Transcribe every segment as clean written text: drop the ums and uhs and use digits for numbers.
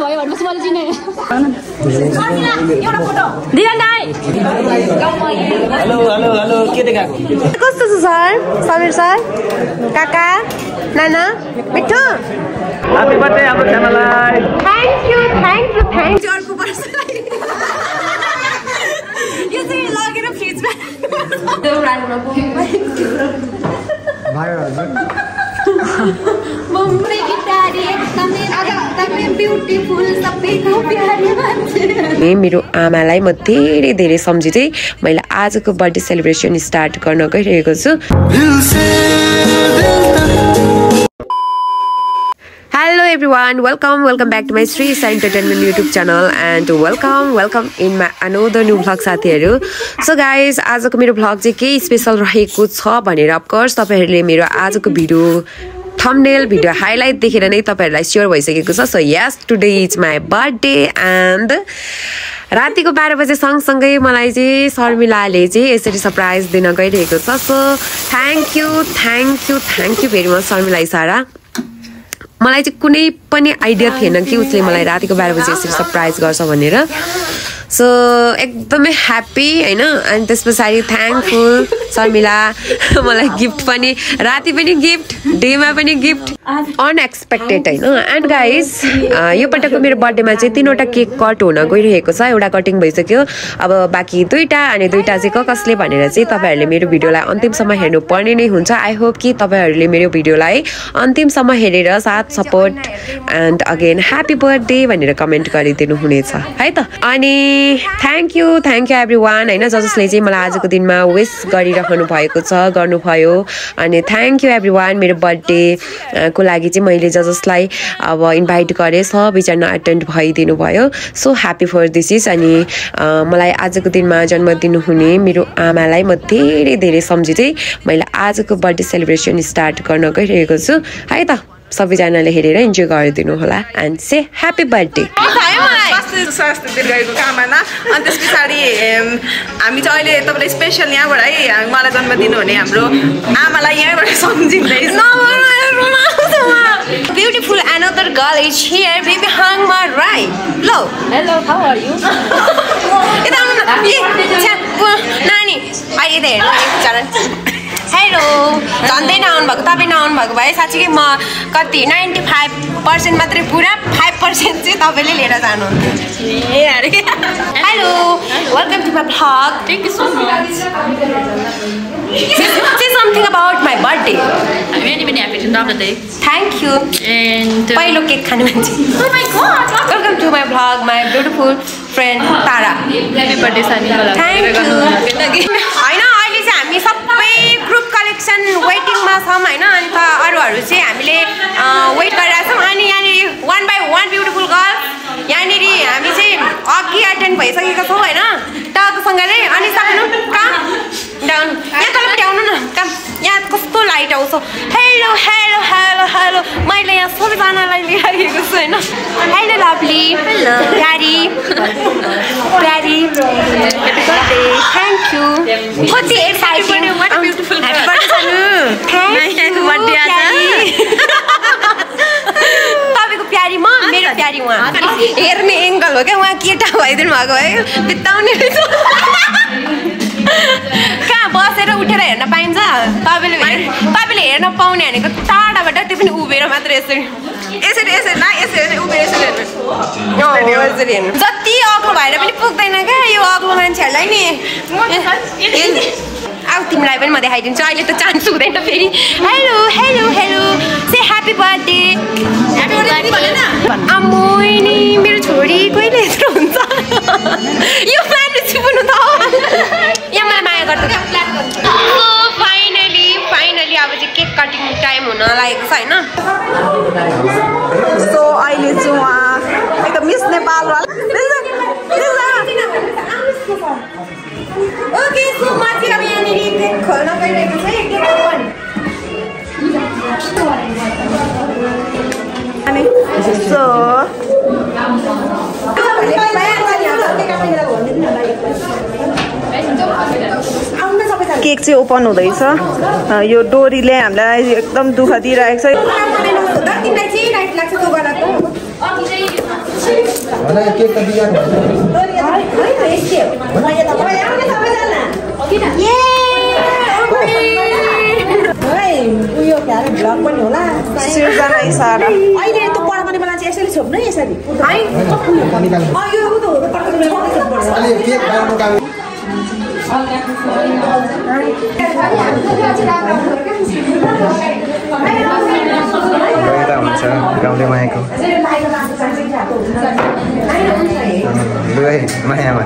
भयो भन्नुस् मैले चिने दिगन दाइ हेलो हेलो हेलो के देखाको कस्तो छ सर समीर सर काका नाना मिठो ह्यापी बर्थडे हाम्रो च्यानललाई थ्यांक यू अर्को वर्षलाई यो चाहिँ लगेर फ्रिजमा दौडानमा भयो हजुर मुम्बई की प्यारी एकदमै ब्युटिफुल सबैको प्यारी मान्छे मेरो आमालाई म धेरै धेरै सम्झी चाहिँ मैले आजको बर्थडे सेलिब्रेसन स्टार्ट गर्न गइरहेको छु Hello everyone, welcome back to my Sri Entertainment YouTube channel and welcome in my another new vlog साथीहरु. So guys, आजको मेरो vlog चाहिँ के स्पेशल रहेको छ भनेर of course तपाईहरुले मेरो आजको भिडियो thumbnail भिडियो हाइलाइट देखेर नै तपाईहरुलाई स्योर भइसकेको छ. So yes, today is my birthday and रातिको 12 बजे सँगसँगै मलाई चाहिँ शर्मिलाले चाहिँ यसरी सरप्राइज दिन गइरहेको छ. So thank you very much Sharmila इसारा. मलाई चाहिँ कुनै पनि आइडिया थिएन कि उसले मलाई रातिको 12 बजे यसरी सरप्राइज गर्छ भनेर. सो एकदमै ह्याप्पी हैन अनि त्यसपछि थ्याङ्कफुल शर्मिला मलाई गिफ्ट पनि राति पनि गिफ्ट डेमा पनि गिफ्ट अनएक्सपेक्टेड हैन. एन्ड गाइस यो पटकको मेरो बर्थडेमा चाहिँ 3वटा केक कट हुन गइरहेको छ. एउटा कटिङ भइसक्यो, अब बाँकी 2टा अनि 2टा चाहिँ कसले भनेर चाहिँ तपाईहरुले मेरो भिडियोलाई अन्तिमसम्म हेर्नु पर्ने नै हुन्छ. आई होप कि तपाईहरुले मेरो भिडियोलाई अन्तिमसम्म हेरेर साथ support and again happy birthday भनेर कमेन्ट गरिदिनु हुनेछ है त. अनि थ्याङ्क यू एभ्रीवान हैन जसले चाहिँ मलाई आजको दिनमा विश गरिरहनु भएको छ गर्नुभयो. अनि थ्याङ्क यू एभ्रीवान मेरो बर्थडे को लागि चाहिँ मैले जसलाई अब इन्भाइट गरे सबैजना अटेन्ड भइदिनु भयो. So happy for this is. अनि मलाई आजको दिनमा जन्मदिन हुने मेरो आमालाई म धेरै धेरै सम्झी चाहिँ मैले आजको बर्थडे सेलिब्रेसन स्टार्ट गर्न गइरहेको छु है त. सबैजनाले हेरेर इन्जोय गरिदिनु होला एन्ड से ह्यापी बर्थडे. स्वास्थ्य दीर्घायुको कामना. अनि त्यस पछाडि हामी चाहिँ अहिले तपाईँलाई स्पेसल यहाँबाट है मलाई जन्म दिनुहुने हाम्रो आमालाई यहाँबाट सम्झिँदैछ. Beautiful another girl is here. Baby hang my right. Hello, how are you? Nani, अहिले त हेर्नु हेलो झन्डै नआउनु भएको तपाईँ नआउनु भएको भए साँच्चीकै म कति 95% मात्रै पुरा 5% चाहिँ तपाईँले लिएर जानुहुन्थ्यो. Hello welcome to my vlog. Thank you so much. Say something about my birthday. I'm really happy to know the day. Thank you. And पहिलो केक खाने मान्छे. oh my god. Welcome to my vlog, my beautiful friend Tara. Happy birthday Sanila. Thank you. हैन अहिले चाहिँ हामी सबै group collection वेटिङमा छौँ हैन. अनि त अरूहरू चाहिँ हामीले वेट गरिरहेको छौँ. अनि यहाँनिर 1 by 1 ब्युटिफुल गर्ल यहाँनिर हामी चाहिँ अघि एटेन्ड भइसकेको छौँ हैन टाउकोसँग नै. अनि सक्नु काम डाउन यहाँ तलपट्टि आउनु न काम. यहाँ कस्तो लाइट आउँछ. हेलो हेलो हेलो हेलो मैले यहाँ सबैजनालाई लिइराखेको छु हैन. हेलो लभली हेलो प्यारी प्यारी ह्यापी बर्थडे. Thank you. कति एक्साइटेड ब्युटिफुल ह्यापी बर्थडे सानु. थ्याङ्क यू बर्थडे आज तपाईको प्यारी म मेरो प्यारी उहाँ. हेर्ने एङ्गल हो क्या उहाँ केटा भइदिनु भएको है बिताउने कहाँ बसेर उठेर हेर्न पाइन्छ. तपाईँले हेर्न पाउने भनेको टाढाबाट त्यो पनि उभिएर मात्र यसरी हेर्नु. जति अग्लो भएर पनि पुग्दैन क्या यो अग्लो मान्छेहरूलाई नि. अब तिमीलाई पनि म देखाइदिन्छु. अहिले त चान्स हुँदैन फेरि. हेलो हेलो हेलो से ह्यापी बर्थडे. आम्मै नि मेरो छोरी कहिले यत्रो हुन्छ यो प्लान छिपुनु त यहाँ मलाई माया गर्छ. फाइनली अब चाहिँ केक कटिङ टाइम हुन लागेको छ हैन. सो अहिले चाहिँ उहाँ एकदम मिस नेपाल ओके. सो म चाहिँ अब यहाँनिर केक खोल्न गइरहेको छ. केक चाहिँ ओपन हुँदैछ. यो डोरीले हामीलाई एकदम दुःख दिइरहेको छ. सिर्जना इसारा अहिले त पढाउने बेला चाहिँ यसरी छोप्नु है यसरी हुन्छ गाउँले मायाको मायामा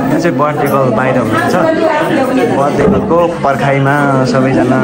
यो चाहिँ बर्थडे गर्ल बाहिर हुनुहुन्छ बर्थडे गर्लको पर्खाइमा सबैजना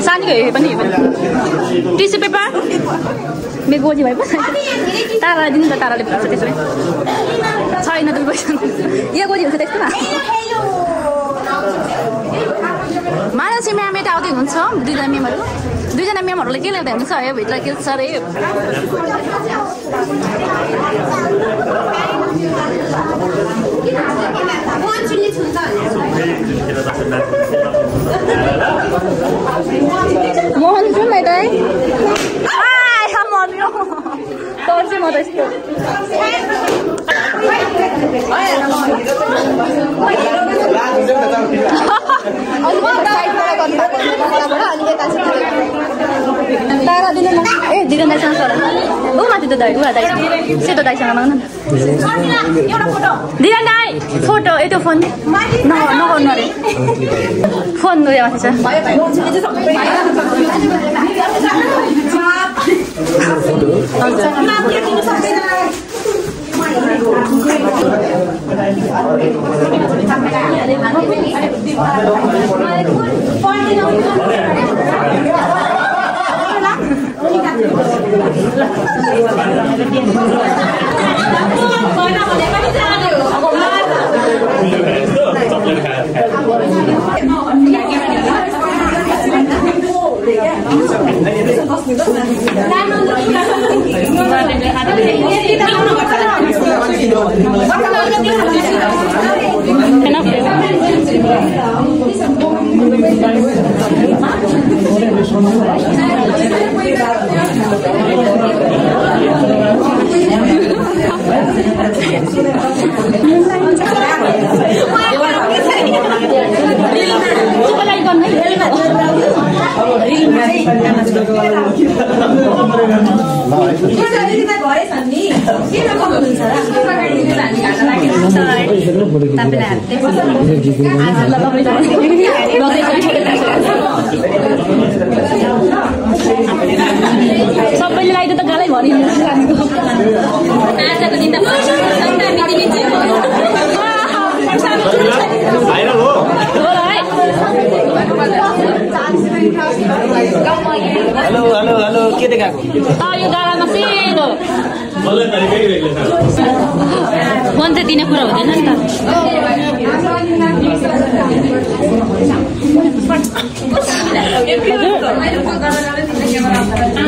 सानीको हेरे पनि टिस्यु पेपर मेरो गोजी भए पो तारालाई दिनु त ताराले भन्छ त्यसरी छैन त पैसा यो गोजी हुन्छ त्यस्तोमा मानव चाहिँ म्याम यता आउँदै हुनुहुन्छ दुईजना म्यामहरूले के ल्याउँदै हुन्छ है भित्र के छ अरे मोहन जुन है दाइ मोहन पर्छु म त यस्तो तारा दिनु न ए दिगन दाइसँग सर ऊ माथि त दाइ ऊ दाइ सेतो दाइसँग माग्नु दिगन दाइ फोटो यतो फोन नगर्नु अरे फोन उयो माथि छ सबैले लाइट त गालै भरि आजको दिन त भाइरल हो हेलो हेलो हेलो के देखाएको यो गालामा सेलो मन चाहिँ दिने कुरा हुँदैन नि त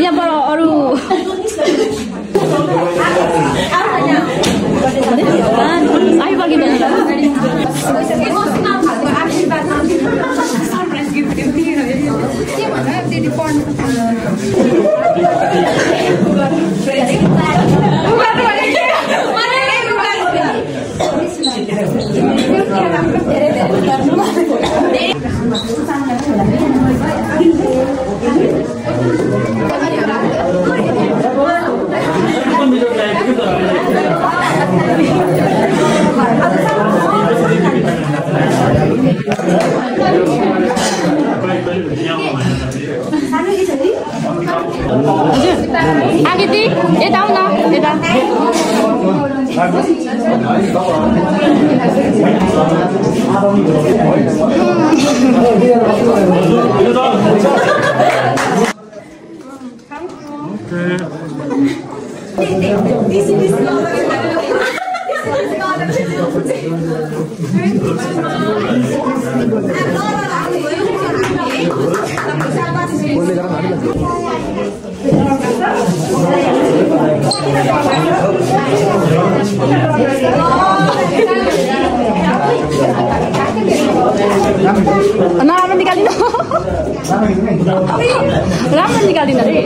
यहाँबाट अरू आकृति यता आऊ न यता राम्रो निकालिनु राम्रो निकालिनु अरे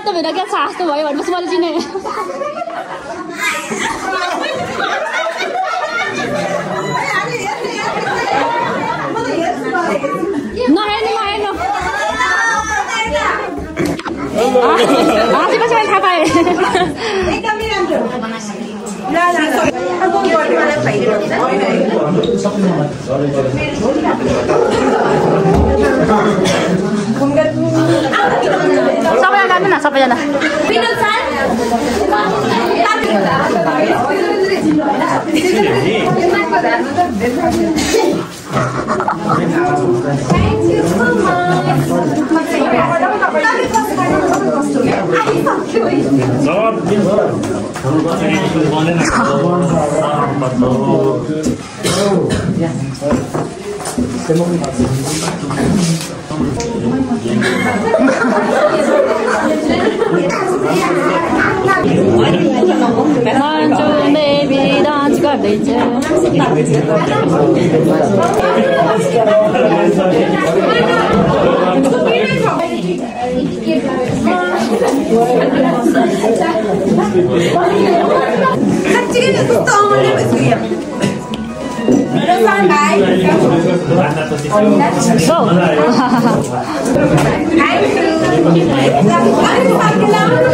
तपाईँलाई क्या सास्तो भयो भनेपछि मैले चिने नहेर्नु नहेर्नु हाँसेपछि मैले थाहा पाएँ सबैजना जानु न सबैजना बेबी डान्स गर्दैछ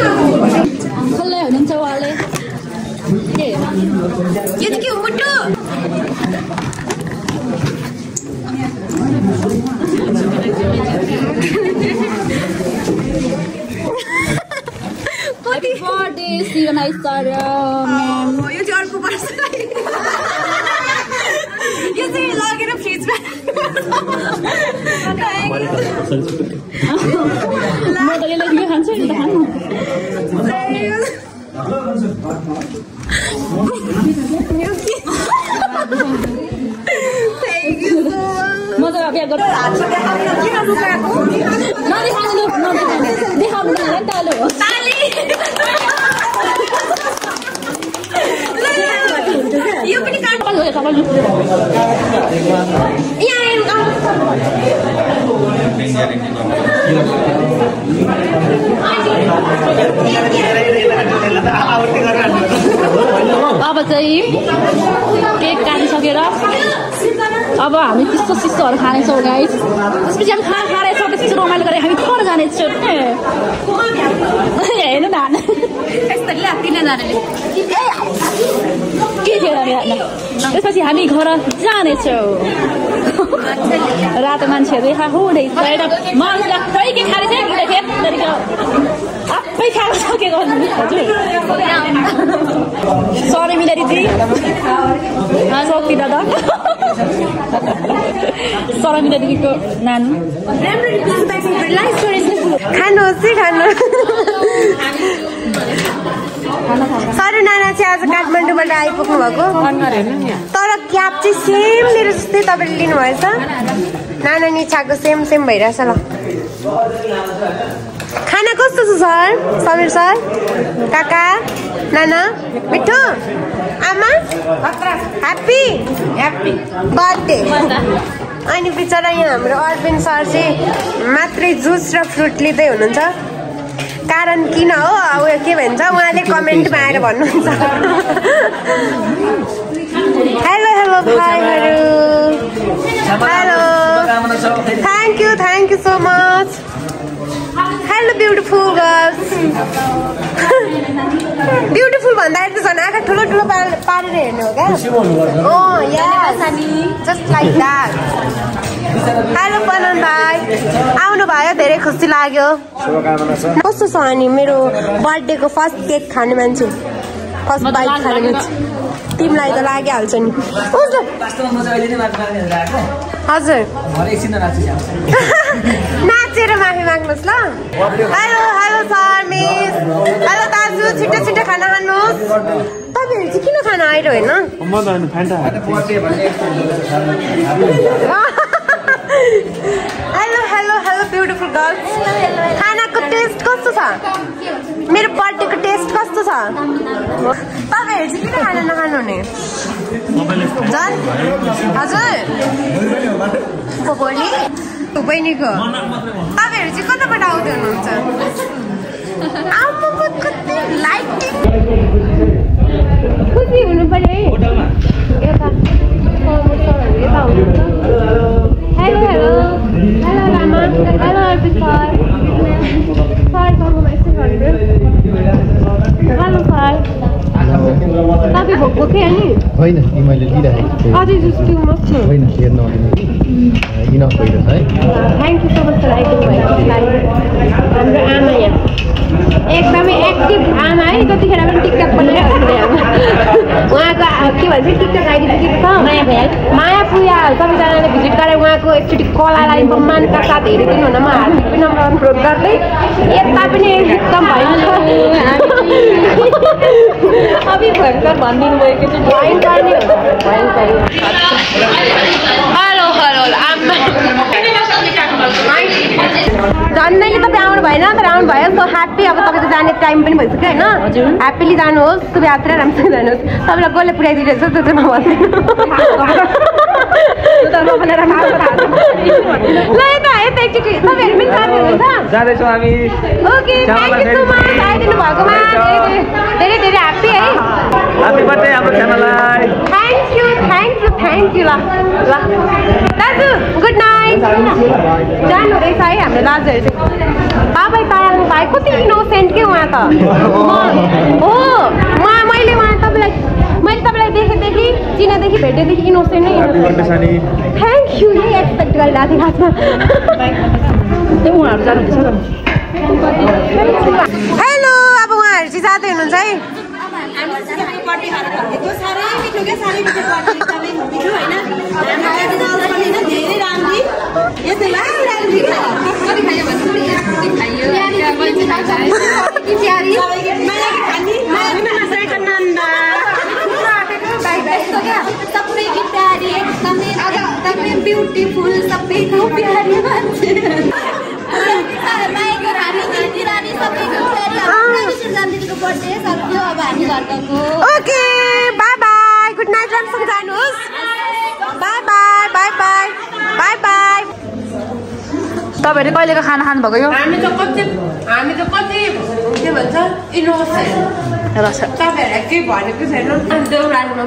कसलाई हुनुहुन्छ उहाँले यतिकै मुटु Happy birthday, Steven Aisara, ma'am. यो चाहिँ अर्को वर्ष यो चाहिँ लगेर फ्रिजमा म त यसलाई के खान्छु नि त खानु म त बिहा गर्छु अब चाहिँ केक काटिसकेर अब हामी त्यस्तो सिस्टोहरू खानेछौँ गाइस। त्यसपछि हामी खाना खाएर त्यसपछि रमाइलो गरेर हामी घर जानेछौँ। हेर्नु न के थियो त्यसपछि हामी घर जानेछौँ। रातो मान्छेहरू देखा हुँदैछ मलाई के खाने चाहिँ आफै खान सकेको हजुर। सरी मिला दिदी शक्ति दादा सर मिला दिदीको नानु खानुहोस् है खानु। सर नाना चाहिँ आज काठमाडौँबाट आइपुग्नु भएको तर क्याब चाहिँ सेम मेरो जस्तै तपाईँले लिनुभएछ। नाना निचाको सेम सेम भइरहेछ। ल खाना कस्तो छ सर? समीर सर काका नाना मिठो आमा ह्याप्पी बर्थडे। अनि बिचरा यहाँ हाम्रो अरविन्द सर चाहिँ मात्रै जुस र फ्रुट लिँदै हुनुहुन्छ। कारण किन हो उयो के भन्छ उहाँले कमेन्टमा आएर भन्नुहुन्छ। हेलो हेलो भाइहरू hello thank you so much. Hello beautiful girls. Beautiful भन्दाखेरि त झन् आँखा ठुलो ठुलो पारेर हेर्ने हो क्या। Just like that. हेलो पनन भाइ आउनु भयो धेरै खुसी लाग्यो। कस्तो छ अनि मेरो बर्थडेको फर्स्ट केक खाने मान्छे फर्स्ट बाइट खाने मान्छे तिमीलाई त लागिहाल्छ नि। हजुर नाचेर माफी माग्नुहोस् ल। Hello hello sir miss hello दाजु छिटो छिटो खाना खानुहोस्। तपाईँहरू चाहिँ किन खाना आएर होइन? Hello hello hello beautiful girls. खानाको टेस्ट कस्तो छ? मेरो बर्थडेको टेस्ट कस्तो छ? तपाईँहरू चाहिँ किन खाना नखानु हुने? झन् हजुर बहिनीको तपाईँहरू चाहिँ कताबाट आउँदै हुनुहुन्छ? खुसी हुनु पर्यो है। यता यता हुनुहुन्छ। Hello hello hello Rama hello अर्पित सर यसो गर्नु। हेलो सर तपाईँ भोकको के अनि होइन मैले लिइराखेको अझै जस्तो मस्त होइन हेर्न इनफ भइरहेछ है। Thank you so much for आइदिनु भएको हाम्रो आमा यहाँ एकदमै एक्टिभ आमा है। जतिखेर पनि टिकटक बनाइरहेको छ आमा। उहाँको के भन्छ टिकटक आइडिसकेको छ माया पुया। सबैजनाले भिजिट गरेर उहाँको एकचोटि कलालाई सम्मानका साथ हेरिदिनु हुन म हार्दिक विनम्र अनुरोध गर्दै यता पनि एकदम भयङ्कर अभि भयङ्कर भनिदिनु भएको चाहिँ भयङ्कर नै भयङ्कर। हेलो हेलो आमा झन्डैले तपाईँ आउनु भएन तर आउनु भयो। So happy. अब तपाईँको जाने टाइम पनि भइसक्यो होइन। ह्याप्पीली जानुहोस् शुभयात्रा राम्रोसँग जानुहोस्। तपाईँलाई कसले पुऱ्याइदिरहेछ त्यो चाहिँ म भन्दिनँ। ल यता यता एकचोटि तपाईँहरू पनि साथी हुनुहुन्छ? जाँदैछौँ हामी। Okay thank you so much आइदिनु भएकोमा धेरै धेरै ह्याप्पी है। ह्याप्पी बर्थडे हाम्रो च्यानललाई। थ्याङ्क यू ल दाजु गुड नाइट। जानु रहेछ है हाम्रो दाजुहरू चाहिँ। बाबा पाइहाल्नु भयो कति इनोसेन्ट के उहाँ त हो। मैले तपाईँलाई देखेदेखि चिनेदेखि भेटेदेखि इनोसेन्ट नै। थ्याङ्क यू यही एक्सपेक्ट गरिरहेको थिएँ खासमा। उहाँहरू जानुहुँदैछ। हेलो अब उहाँहरू चाहिँ जाँदै हुनुहुन्छ है। ब्युटिफुल सबैको प्यारी मान्छे okay by by good night राम्रोसँग जानुहोस्। तपाईहरुले कहिलेको खाना खानु भएको यो हामी त कति के भन्छ इनोसेन्ट रस तपाईहरुले के भनेको छैन देउरालीमा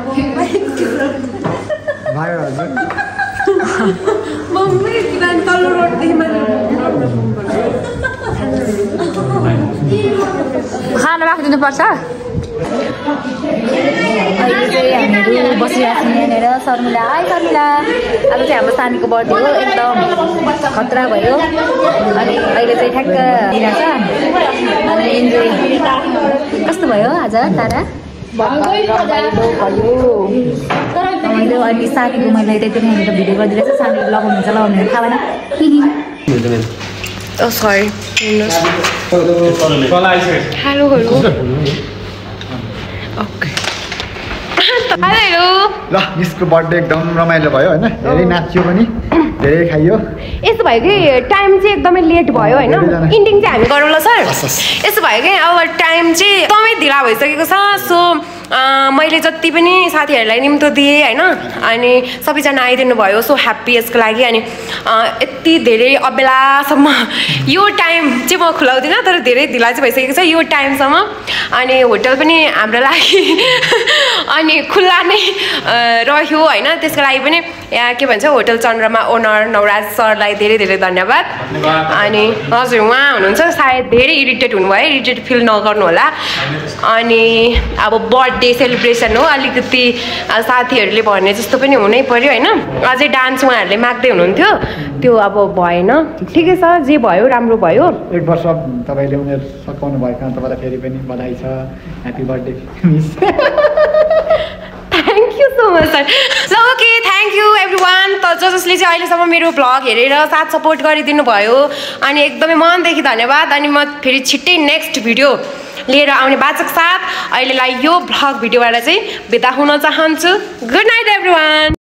भयो हजुर मम्मी किन तल्लो रोडदेखि खाना राखिदिनु पर्छ अहिले चाहिँ हामीहरू बसिरहेको छौँ यहाँनिर शर्मिला है शर्मिला अब चाहिँ हाम्रो सानीको बर्थडे हो एकदम खतरा भयो अनि अहिले चाहिँ ठ्याक्क दिइरहेछ अनि इन्जोय कस्तो भयो आज तारा रमाइलो अनि साथीको मैले त्यति नै भिडियो गरिदिरहेको छु साथीले लगाउनुहुन्छ लगाउनु थाहा भएन सरी हेलो ल मिसको बर्थडे एकदम रमाइलो भयो होइन धेरै नाच्यो पनि धेरै खाइयो यस्तो भयो कि टाइम चाहिँ एकदमै लेट भयो होइन इन्डिङ चाहिँ हामी गरौँ ल सर यस्तो भयो कि अब टाइम चाहिँ एकदमै ढिला भइसकेको छ सो मैले जति पनि साथीहरूलाई निम्तो दिएँ होइन अनि सबैजना आइदिनु भयो सो ह्याप्पी यसको लागि अनि यति धेरै अबेलासम्म यो टाइम चाहिँ म खुलाउँदिनँ तर धेरै ढिला चाहिँ भइसकेको छ यो टाइमसम्म अनि होटल पनि हाम्रो लागि अनि खुल्ला नै रह्यो होइन त्यसको लागि पनि यहाँ के भन्छ होटल चन्द्रमा ओनर नवराज सरलाई धेरै धेरै धन्यवाद अनि हजुर उहाँ हुनुहुन्छ सायद धेरै इरिटेट हुनुभयो इरिटेट फिल नगर्नु होला अनि अब बर्थडे सेलिब्रेसन हो अलिकति साथीहरूले भने जस्तो पनि हुनै पर्यो होइन अझै डान्स उहाँहरूले माग्दै हुनुहुन्थ्यो त्यो अब भएन ठिकै छ जे भयो राम्रो भयो 1 वर्ष तपाईँले उनीहरू सकाउनु भएको तपाईँलाई फेरि पनि बधाई छ happy birthday miss thank you so much sir ल okay thank you everyone त जसले चाहिँ अहिलेसम्म मेरो भ्लग हेरेर साथ सपोर्ट गरिदिनु भयो अनि एकदमै मनदेखि धन्यवाद अनि म फेरि छिट्टै नेक्स्ट भिडियो लिएर आउने बाचक साथ अहिलेलाई यो भ्लग भिडियोबाट चाहिँ बिदा हुन चाहन्छु गुड नाइट एभ्री वान